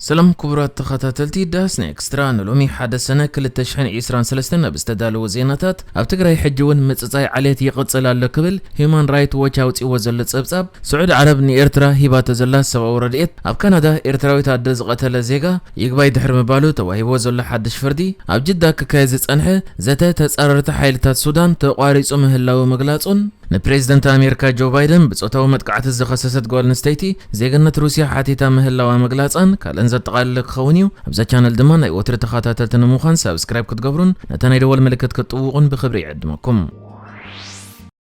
ሰላም ክቡራት ተኸታተልቲ ዳስና ኤክስትራ፣ ንሎሚ ሓደ ሰነ ክልተ ሽሕን ዕስራን ሰለስተን ኣብ ዝተዳለወ ዜናታት፣ ኣብ ትግራይ ሕጂ እውን ምጽጻይ ዓሌት ይቕጽል ኣሎ ክብል ሂዩማን ራይት ዎች ኣውጺዎ ዘሎ ጸብጻብ፣ ስዑዲ ዓረብ ንኤርትራ ሂባቶ ዘላ ሰብኣዊ ረድኤት፣ ኣብ ካናዳ ኤርትራዊት ኣደ ዝቐተለ ዜጋ ይግባይ ድሕሪ ምባሉ ተዋሂብዎ ዘሎ ሓድሽ ፍርዲ፣ ኣብ ጅዳ ክካየድ ዝጸንሐ ዘተ ተጻረርቲ ሓይልታት ሱዳን ተቋሪጹ ምህላዉ ምግላጹን፣ ንፕሬዝደንት ኣሜሪካ ጆ ባይደን ብጾታዊ መጥቃዕቲ ዝኸሰሰት ጓል ኣንስተይቲ ዜግነት ሩስያ ሓቲታ ምህላዋ ምግላጻን ካልእን ዘጠቓለለ ክኸውን እዩ። ኣብዛ ቻነል ድማ ናይ ወትሪ ተኸታተልቲ ንምዃን ሳብስክራይብ ክትገብሩን ነታ ናይ ደወል ምልክት ክትጥውቑን ብኽብሪ ይዕድመኩም።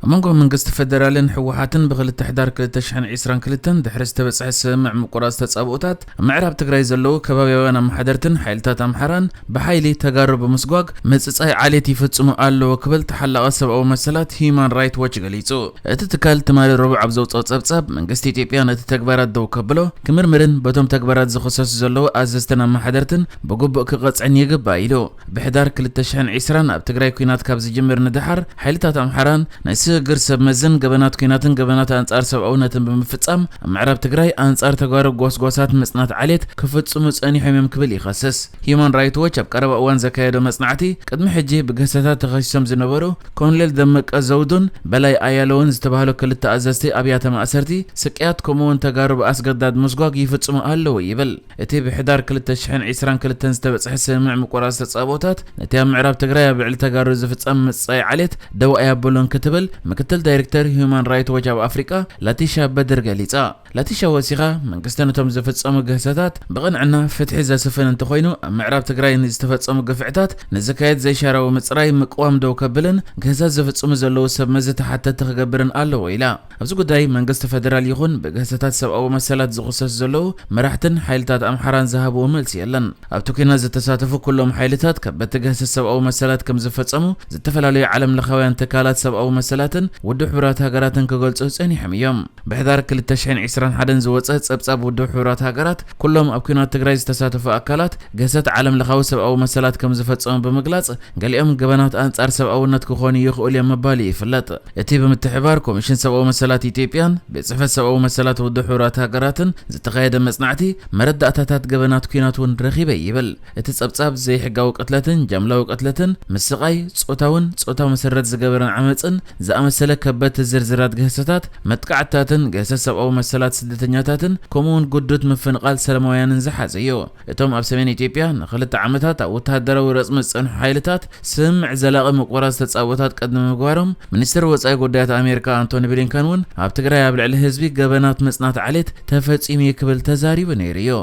ኣብ መንጎ መንግስቲ ፌደራልን ህወሓትን ብክልተ ሕዳር ክልተ ሽሕን ዕስራን ክልተን ድሕሪ ዝተበጽሐ ስምምዕ ምቁራጽ ተጻብኦታት፣ ኣብ ምዕራብ ትግራይ ዘለዉ ከባቢያውያን ኣመሓደርትን ሓይልታት ኣምሓራን ብሓይሊ ተጋሩ ብምስጓግ ምጽጻይ ዓሌት ይፍጽሙ ኣለዉ ክብል ተሓላቒ ሰብኣዊ መሰላት ሂዩማን ራይት ዎች ገሊጹ። እቲ ትካል ትማሊ ረቡዕ ኣብ ዘውጽኦ ጸብጻብ፣ መንግስቲ ኢትዮጵያ ነቲ ተግባራት ደው ከብሎ ክምርምርን በቶም ተግባራት ዝኽሰሱ ዘለዉ ኣዘዝትን ኣመሓደርትን ብግቡእ ክቐጽዕን ይግባእ ኢሉ። ብሕዳር ክልተ ሽሕን ዕስራን ኣብ ትግራይ ኲናት ካብ ዝጅምር ንደሓር፣ ሓይልታት ኣምሓራን ናይ ስግግር ሰብ መዝን ገበናት ኲናትን ገበናት ኣንጻር ሰብኣውነትን ብምፍጻም፣ ኣብ ምዕራብ ትግራይ ኣንጻር ተጋሩ ጎስጓሳት ምጽናት ዓሌት ክፍጽሙ ጸኒሖም እዮም ክብል ይኸስስ። ሂዩማን ራይት ዎች ኣብ ቀረባ እዋን ዘካየዶ መጽናዕቲ፣ ቅድሚ ሕጂ ብግህሰታት ተኸሲሶም ዝነበሩ ኮሎኔል ደመቀ ዘውዱን በላይ ኣያለውን ዝተባህሉ ክልተ ኣዘዝቲ ኣብያተ ማእሰርቲ፣ ስቅያት፣ ከምኡውን ተጋሩ ብኣስገዳድ ምስጓግ ይፍጽሙ ኣለዉ ይብል። እቲ ብሕዳር ክልተ ሽሕን ዕስራን ክልተን ዝተበጽሐ ስምምዕ ምቁራጽ ተጻብኦታት፣ ነቲ ኣብ ምዕራብ ትግራይ ኣብ ልዕሊ ተጋሩ ዝፍጸም ምጽጻይ ዓሌት ደው ኣየብሉን ክትብል ምክትል ዳይሬክተር ሂዩማን ራይት ዎች ኣብ ኣፍሪቃ ላቲሻ በድር ገሊጻ። ላቲሻ ወሲኻ፣ መንግስቲ ነቶም ዝፍጸሙ ግህሰታት ብቕንዕና ፍትሒ ዘስፍን እንተኾይኑ፣ ኣብ ምዕራብ ትግራይ ንዝተፈጸሙ ግፍዕታት ንዝካየድ ዘይሻራዊ ምጽራይ ምቅዋም ደው ከብልን ግህሰት ዝፍጽሙ ዘለዉ ሰብ መዚ ተሓተቲ ክገብርን ኣለዎ ኢላ። ኣብዚ ጉዳይ መንግስቲ ፌደራል ይኹን ብግህሰታት ሰብኣዊ መሰላት ዝኽሰሱ ዘለዉ መራሕትን ሓይልታት ኣምሓራን ዝሃብዎ መልሲ የለን። ኣብቲ ኲናት ዝተሳተፉ ኩሎም ሓይልታት ከበድቲ ግህሰት ሰብኣዊ መሰላት ከም ዝፈጸሙ ዝተፈላለዩ ዓለም ለኻውያን ትካላት ሰብኣዊ መሰላትን ውድብ ሕቡራት ሃገራትን ክገልጹ ጸኒሖም እዮም። ብሕዳር ክልተ ሽሕን ዕስራን ሓደን ዝወጸ ጸብጻብ ውድብ ሕቡራት ሃገራት፣ ኩሎም ኣብ ኲናት ትግራይ ዝተሳተፉ ኣካላት ግህሰት ዓለም ለኻዊ ሰብኣዊ መሰላት ከም ዝፈጸሙ ብምግላጽ፣ ገሊኦም ገበናት ኣንጻር ሰብኣውነት ክኾኑ ይኽእሉ እዮም ምባሉ ይፍለጥ። እቲ ብምትሕብባር ኮሚሽን ሰብኣዊ መሰላት ኢትዮጵያን ቤት ጽሕፈት ሰብኣዊ መሰላት ውድብ ሕቡራት ሃገራትን ዝተኻየደ መጽናዕቲ፣ መረዳእታታት ገበናት ኲናት እውን ረኺበ ይብል። እቲ ጸብጻብ፣ ዘይሕጋዊ ቅትለትን ጃምላዊ ቅትለትን፣ ምስቓይ፣ ጾታውን ጾታዊ መሰረት ዝገበረን ዓመጽን ዝኣመሰለ ከበድቲ ዝርዝራት ግህሰታት፣ መጥቃዕትታትን ግህሰት ሰብኣዊ መሰላት ስደተኛታትን፣ ከምኡውን ግዱድ ምፍንቓል ሰላማውያንን ዝሓዘ እዩ። እቶም ኣብ ሰሜን ኢትዮጵያ ንኽልተ ዓመታት ኣብ ወተሃደራዊ ረጽሚ ዝጸንሑ ሓይልታት፣ ስምምዕ ዘላቒ ምቁራጽ ተጻብኦታት ቅድሚ ምግባሮም፣ ሚኒስትር ወጻኢ ጉዳያት ኣሜሪካ ኣንቶኒ ብሊንከን እውን ኣብ ትግራይ ኣብ ልዕሊ ህዝቢ ገበናት ምጽናት ዓሌት ተፈጺሙ እዩ ክብል ተዛሪቡ ነይሩ እዩ።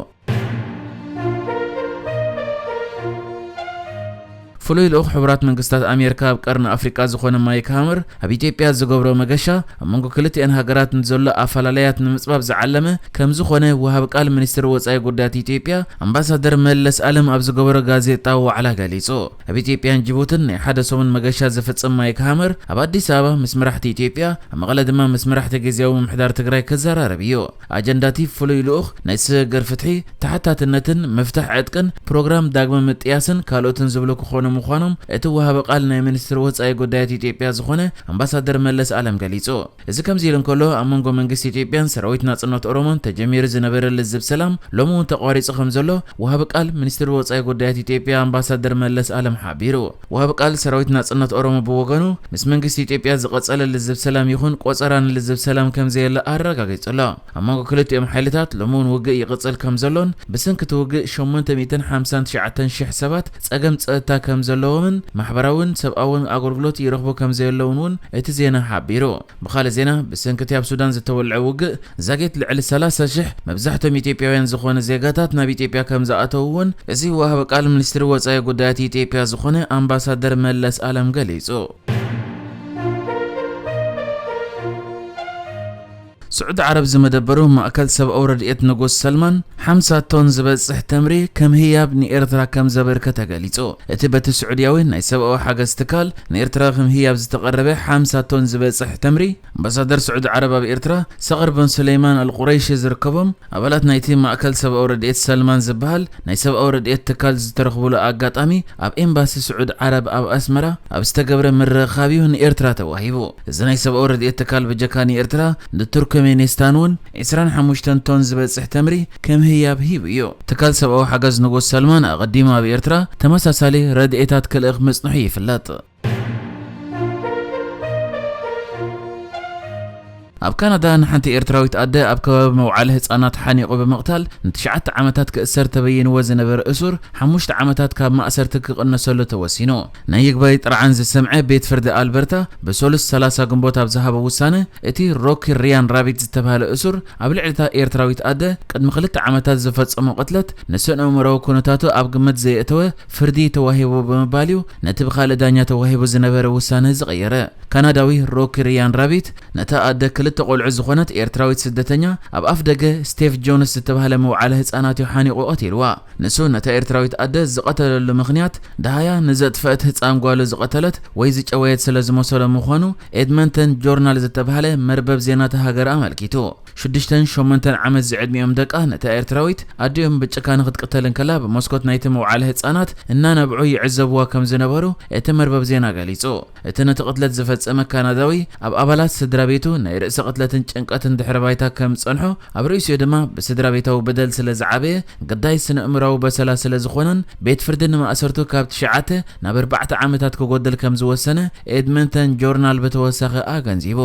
ፍሉይ ልኡኽ ሕቡራት መንግስታት ኣሜሪካ ኣብ ቀርኒ ኣፍሪቃ ዝኾነ ማይክ ሃመር፣ ኣብ ኢትዮጵያ ዝገብሮ መገሻ፣ ኣብ መንጎ ክልቲኤን ሃገራት ንዘሎ ኣፈላለያት ንምጽባብ ዝዓለመ ከም ዝኾነ ወሃቢ ቃል ሚኒስትሪ ወጻኢ ጉዳያት ኢትዮጵያ ኣምባሳደር መለስ ኣለም ኣብ ዝገበሮ ጋዜጣዊ ዋዕላ ገሊጹ። ኣብ ኢትዮጵያን ጅቡትን ናይ ሓደ ሰሙን መገሻ ዝፍጽም ማይክ ሃመር፣ ኣብ ኣዲስ ኣበባ ምስ መራሕቲ ኢትዮጵያ፣ ኣብ መቐለ ድማ ምስ መራሕቲ ግዝያዊ ምምሕዳር ትግራይ ክዘራረብ እዩ። ኣጀንዳቲ ፍሉይ ልኡኽ ናይ ስግግር ፍትሒ፣ ተሓታትነትን ምፍታሕ ዕጥቅን፣ ፕሮግራም ዳግመ ምጥያስን ካልኦትን ዝብሉ ክኾኑ ምዃኖም እቲ ወሃቢ ቃል ናይ ሚኒስትሪ ወጻኢ ጉዳያት ኢትዮጵያ ዝኾነ ኣምባሳደር መለስ ኣለም ገሊጹ። እዚ ከምዚ ኢሉ እንከሎ፣ ኣብ መንጎ መንግስቲ ኢትዮጵያን ሰራዊት ናጽነት ኦሮሞን ተጀሚሩ ዝነበረ ልዝብ ሰላም ሎሚ እውን ተቋሪጹ ከም ዘሎ ወሃቢ ቃል ሚኒስትሪ ወጻኢ ጉዳያት ኢትዮጵያ ኣምባሳደር መለስ ኣለም ሓቢሩ። ወሃቢ ቃል ሰራዊት ናጽነት ኦሮሞ ብወገኑ፣ ምስ መንግስቲ ኢትዮጵያ ዝቐጸለ ልዝብ ሰላም ይኹን ቆጸራ ንልዝብ ሰላም ከም ዘየለ ኣረጋጊጹ ኣሎ። ኣብ መንጎ ክልቲኦም ሓይልታት ሎሚ እውን ውግእ ይቕጽል ከም ዘሎን፣ ብሰንኪ እቲ ውግእ ሸሞንተ ሚእትን ሓምሳን ትሽዓተን ሽሕ ሰባት ጸገም ጸጥታ ከም ዘለዎምን ማሕበራውን ሰብኣውን ኣገልግሎት ይረኽቡ ከም ዘየለውን እውን እቲ ዜና ሓቢሩ። ብኻልእ ዜና፣ ብሰንኪ እቲ ኣብ ሱዳን ዝተወልዐ ውግእ፣ ዛጊት ልዕሊ ሰላሳ ሽሕ መብዛሕትኦም ኢትዮጵያውያን ዝኾኑ ዜጋታት ናብ ኢትዮጵያ ከም ዝኣተዉ እውን እዚ ወሃቢ ቃል ሚኒስትሪ ወጻኢ ጉዳያት ኢትዮጵያ ዝኾነ ኣምባሳደር መለስ ኣለም ገሊጹ። ስዑዲ ዓረብ ዝመደበሩ ማእከል ሰብኣዊ ረድኤት ንጉስ ሰልማን፣ ሓምሳ ቶን ዝበጽሕ ተምሪ ከም ህያብ ንኤርትራ ከም ዘበርከተ ገሊጹ። እቲ በቲ ስዑድያዊ ናይ ሰብኣዊ ሓገዝ ትካል ንኤርትራ ከም ህያብ ዝተቐረበ ሓምሳ ቶን ዝበጽሕ ተምሪ፣ ኣምባሳደር ስዑዲ ዓረብ ኣብ ኤርትራ ሰቕር ብን ሱለይማን ኣልቁረይሺ ዝርከቦም ኣባላት ናይቲ ማእከል ሰብኣዊ ረድኤት ሰልማን ዝበሃል ናይ ሰብኣዊ ረድኤት ትካል ዝተረኽቡሉ ኣጋጣሚ፣ ኣብ ኤምባሲ ስዑዲ ዓረብ ኣብ ኣስመራ ኣብ ዝተገብረ ምርኻብ እዩ ንኤርትራ ተዋሂቡ። እዚ ናይ ሰብኣዊ ረድኤት ትካል ብጀካ ንኤርትራ፣ ንቱርክን ቱርክሜኒስታን እውን ዕስራን ሓሙሽተን ቶን ዝበጽሕ ተምሪ ከም ህያብ ሂቡ እዩ። ትካል ሰብኣዊ ሓገዝ ንጉስ ሰልማን ኣቐዲሙ ኣብ ኤርትራ ተመሳሳሊ ረድኤታት ክልእኽ ምጽንሑ ይፍለጥ። ኣብ ካናዳ ንሓንቲ ኤርትራዊት ኣደ ኣብ ከባቢ መውዓሊ ህጻናት ሓኒቑ ብምቕታል ንትሽዓተ ዓመታት ክእሰር ተበይንዎ ዝነበረ እሱር ሓሙሽተ ዓመታት ካብ ማእሰርቲ ክቕነሰሉ ተወሲኑ። ናይ ይግባይ ጥርዓን ዝሰምዐ ቤት ፍርዲ ኣልበርታ ብሰሉስ ሰላሳ ግንቦት ኣብ ዝሃቦ ውሳነ፣ እቲ ሮኪ ሪያን ራቢት ዝተባህለ እሱር ኣብ ልዕሊ እታ ኤርትራዊት ኣደ ቅድሚ ክልተ ዓመታት ዝፈጸሞ ቅትለት ንስነ ኣእምሮዊ ኩነታቱ ኣብ ግምት ዘየእተወ ፍርዲ ተዋሂቡ ብምባል እዩ ነቲ ብኻልእ ዳኛ ተዋሂቡ ዝነበረ ውሳነ ዝቐየረ። ካናዳዊ ሮኪ ሪያን ራቢት ነታ ኣደ ክልተ ቆልዑ ዝኾነት ኤርትራዊት ስደተኛ ኣብ ኣፍ ደገ ስቴቭ ጆንስ ዝተባህለ መውዓሊ ህጻናት እዩ ሓኒቑ ቀቲልዋ። ንሱ ነታ ኤርትራዊት ኣደ ዝቐተለሉ ምኽንያት፣ ደሃያ ንዘጥፈአት ህጻን ጓሉ ዝቐተለት ወይ ዝጨወየት ስለ ዝመሰሎ ምዃኑ ኤድመንተን ጆርናል ዝተባህለ መርበብ ዜና እታ ሃገር ኣመልኪቱ። ሽዱሽተን ሸሞንተን ዓመት ዝዕድሚኦም ደቃ ነታ ኤርትራዊት ኣዲኦም ብጭካነ ክትቅተል እንከላ ብመስኮት ናይቲ መውዓሊ ህጻናት እናነብዑ ይዕዘብዋ ከም ዝነበሩ እቲ መርበብ ዜና ገሊጹ። እቲ ነቲ ቅትለት ዝፈጸመ ካናዳዊ ኣብ ኣባላት ስድራ ቤቱ ናይ ርእሰ ቅትለትን ጭንቀትን ድሕረ ባይታ ከም ዝጸንሖ፣ ኣብ ርእሲኡ ድማ ብስድራ ቤታዊ በደል ስለ ዝዓበየ ግዳይ ስነ ኣእምራዊ በሰላ ስለ ዝኾነን ቤት ፍርዲ ንማእሰርቱ ካብ ትሽዓተ ናብ ኣርባዕተ ዓመታት ክጎድል ከም ዝወሰነ ኤድመንተን ጆርናል ብተወሳኺ ኣገንዚቡ።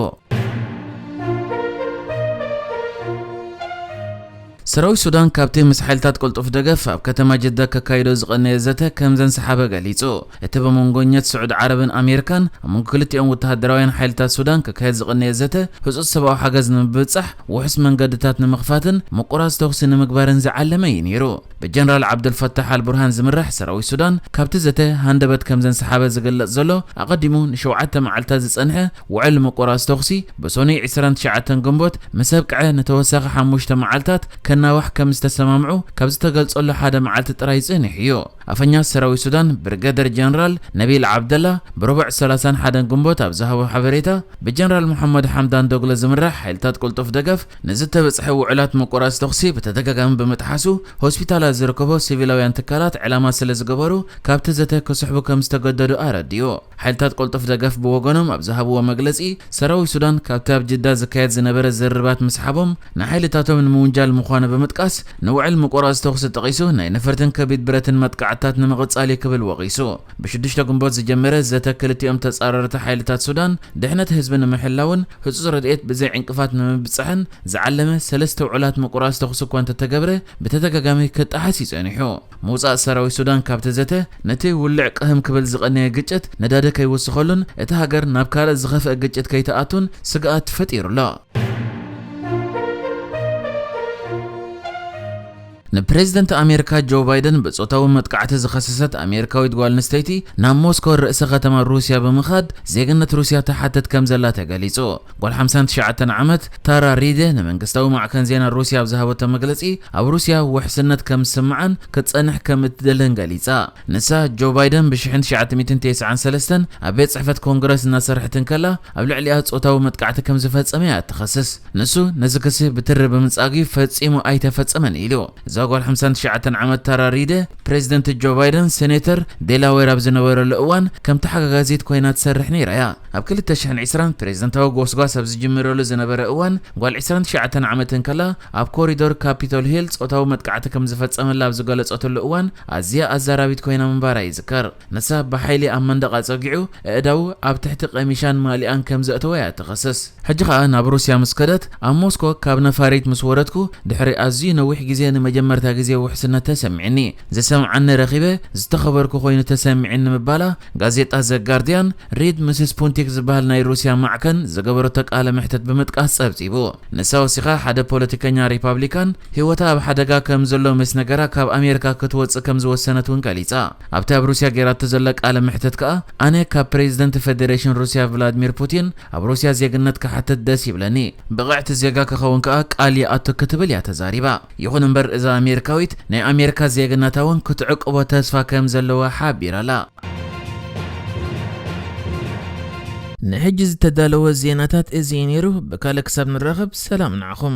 ሰራዊት ሱዳን ካብቲ ምስ ሓይልታት ቅልጡፍ ደገፍ ኣብ ከተማ ጅዳ ከካይዶ ዝቐነየ ዘተ ከም ዘንሰሓበ ገሊጹ። እቲ ብመንጎኘት ስዑድ ዓረብን ኣሜሪካን ኣብ መንጎ ክልቲኦም ወተሃደራውያን ሓይልታት ሱዳን ክካየድ ዝቐነየ ዘተ ህጹጽ ሰብኣዊ ሓገዝ ንምብጻሕ፣ ውሑስ መንገድታት ንምኽፋትን ምቁራጽ ተኹሲ ንምግባርን ዝዓለመ እዩ ነይሩ። ብጀነራል ዓብዱልፈታሕ ኣልቡርሃን ዝምራሕ ሰራዊት ሱዳን ካብቲ ዘተ ሃንደበት ከም ዘንሰሓበ ዝግለጽ ዘሎ፣ ኣቐዲሙ ንሸውዓተ መዓልታት ዝጸንሐ ውዕል ምቁራጽ ተኹሲ ብሰኑይ ዕስራን ትሽዓተን ግንቦት ምስ ኣብቅዐ ንተወሳኺ ሓሙሽተ መዓልታት ከናዋሕ ከም ዝተሰማምዑ ካብ ዝተገልጸሉ ሓደ መዓልቲ ጥራይ ጸኒሑ እዩ። ኣፈኛ ሰራዊት ሱዳን ብርገደር ጀነራል ነቢል ዓብደላ ብረቡዕ ሰላሳን ሓደን ግንቦት ኣብ ዝሃቦ ሓበሬታ፣ ብጀነራል መሐመድ ሓምዳን ዶግሎ ዝምራሕ ሓይልታት ቅልጡፍ ደገፍ ንዝተበጽሐ ውዕላት ምቁራጽ ተኹሲ ብተደጋጋሚ ብምጥሓሱ ሆስፒታላት ዝርከቦ ሲቪላውያን ትካላት ዕላማ ስለ ዝገበሩ ካብቲ ዘተ ክስሕቡ ከም ዝተገደዱ ኣረዲኡ። ሓይልታት ቅልጡፍ ደገፍ ብወገኖም ኣብ ዝሃብዎ መግለጺ፣ ሰራዊት ሱዳን ካብቲ ኣብ ጅዳ ዝካየድ ዝነበረ ዝርርባት ምስሓቦም ንሓይልታቶም ንምውንጃል ምዃኑ ብምጥቃስ፣ ንውዕል ምቁራጽ ተኹሲ ጠቒሱ ናይ ነፈርትን ከቢድ ብረትን መጥቃዕትታት ንምቕጻል እዩ ክብል ወቒሱ። ብሽዱሽተ ግንቦት ዝጀመረ ዘተ ክልቲኦም ተጻረርቲ ሓይልታት ሱዳን ድሕነት ህዝቢ ንምሕላውን ህጹጽ ረድኤት ብዘይ ዕንቅፋት ንምብጻሕን ዝዓለመ ሰለስተ ውዕላት ምቁራጽ ተኹሲ እኳ እንተተገብረ፣ ብተደጋጋሚ ክጠሓስ እዩ ጸኒሑ። ምውጻእ ሰራዊት ሱዳን ካብቲ ዘተ፣ ነቲ ውልዕ ቅህም ክብል ዝቐነየ ግጭት ነዳዲ ከይውስኸሉን እታ ሃገር ናብ ካልእ ዝኸፍአ ግጭት ከይትኣቱን ስግኣት ፈጢሩ ኣሎ። ንፕሬዝደንት ኣሜሪካ ጆ ባይደን ብጾታዊ መጥቃዕቲ ዝኸሰሰት ኣሜሪካዊት ጓል ኣንስተይቲ ናብ ሞስኮ ርእሰ ከተማ ሩስያ ብምኻድ ዜግነት ሩስያ ትሓትት ከም ዘላ ተገሊጹ። ጓል ሓምሳን ትሽዓተን ዓመት ታራ ሪደ ንመንግስታዊ ማዕከን ዜና ሩስያ ኣብ ዝሃበቶ መግለጺ፣ ኣብ ሩስያ ውሕስነት ከም ዝስምዓን ክትጸንሕ ከም እትደልን ገሊጻ። ንሳ ጆ ባይደን ብሽሕን ትሽዓተ ሚእትን ተስዓን ሰለስተን ኣብ ቤት ጽሕፈት ኮንግረስ እናሰርሐት እንከላ ኣብ ልዕሊኣ ጾታዊ መጥቃዕቲ ከም ዝፈጸመ እያ እትኸስስ። ንሱ ነዚ ክሲ ብትሪ ብምጻግ ፈጺሙ ኣይተፈጸመን ኢሉ። እዛ ጓል ሓምሳን ትሽዓተን ዓመት ታራ ሪደ፣ ፕሬዚደንት ጆ ባይደን ሴኔተር ዴላዌር ኣብ ዝነበረሉ እዋን ከም ተሓጋጋዚት ኮይና ትሰርሕ ነይራ እያ። ኣብ ክልተ ሽሕን ዕስራን ፕሬዚደንታዊ ጎስጓስ ኣብ ዝጅምረሉ ዝነበረ እዋን፣ ጓል ዕስራን ትሽዓተን ዓመት እንከላ ኣብ ኮሪዶር ካፒቶል ሂል ጾታዊ መጥቃዕቲ ከም ዝፈጸመላ ኣብ ዝገለጸትሉ እዋን ኣዝያ ኣዛራቢት ኮይና ምንባራ ይዝከር። ንሳ ብሓይሊ ኣብ መንደቕ ኣጸጊዑ ኣእዳዉ ኣብ ትሕቲ ቀሚሻን ማሊኣን ከም ዘእተወ እያ ትኸስስ። ሕጂ ኸኣ ናብ ሩስያ ምስ ከደት፣ ኣብ ሞስኮ ካብ ነፋሪት ምስ ወረድኩ ድሕሪ ኣዝዩ ነዊሕ ግዜ ንመጀመርታ ግዜ ውሕስነት ተሰሚዕኒ። ዝሰምዓኒ ረኺበ፣ ዝተኸበርኩ ኮይኑ ተሰሚዕኒ ምባላ ጋዜጣ ዘ ጋርዲያን፣ ሪድ ምስ ስፑንቲክ ዝበሃል ናይ ሩስያ ማዕከን ዝገበረቶ ቃለ መሕትት ብምጥቃስ ጸብጺቡ። ንሳ ወሲኻ፣ ሓደ ፖለቲከኛ ሪፓብሊካን ህይወታ ኣብ ሓደጋ ከም ዘሎ ምስ ነገራ ካብ ኣሜሪካ ክትወጽእ ከም ዝወሰነት እውን ገሊጻ። ኣብቲ ኣብ ሩስያ ገይራቶ ዘላ ቃለ መሕትት ከኣ፣ ኣነ ካብ ፕሬዚደንት ፌዴሬሽን ሩስያ ቭላድሚር ፑቲን ኣብ ሩስያ ዜግነት ክሓትት ደስ ይብለኒ። ብቕዕቲ ዜጋ ክኸውን ከኣ ቃል ይኣቱ ክትብል እያ ተዛሪባ። ይኹን እምበር እዛ ኣሜሪካዊት ናይ ኣሜሪካ ዜግነታ እውን ክትዕቅቦ ተስፋ ከም ዘለዋ ሓቢራ'ላ። ንሕጂ ዝተዳለወ ዜናታት እዚ እዩ ነይሩ። ብካልእ ክሳብ ንራኸብ ሰላም ንዓኹም።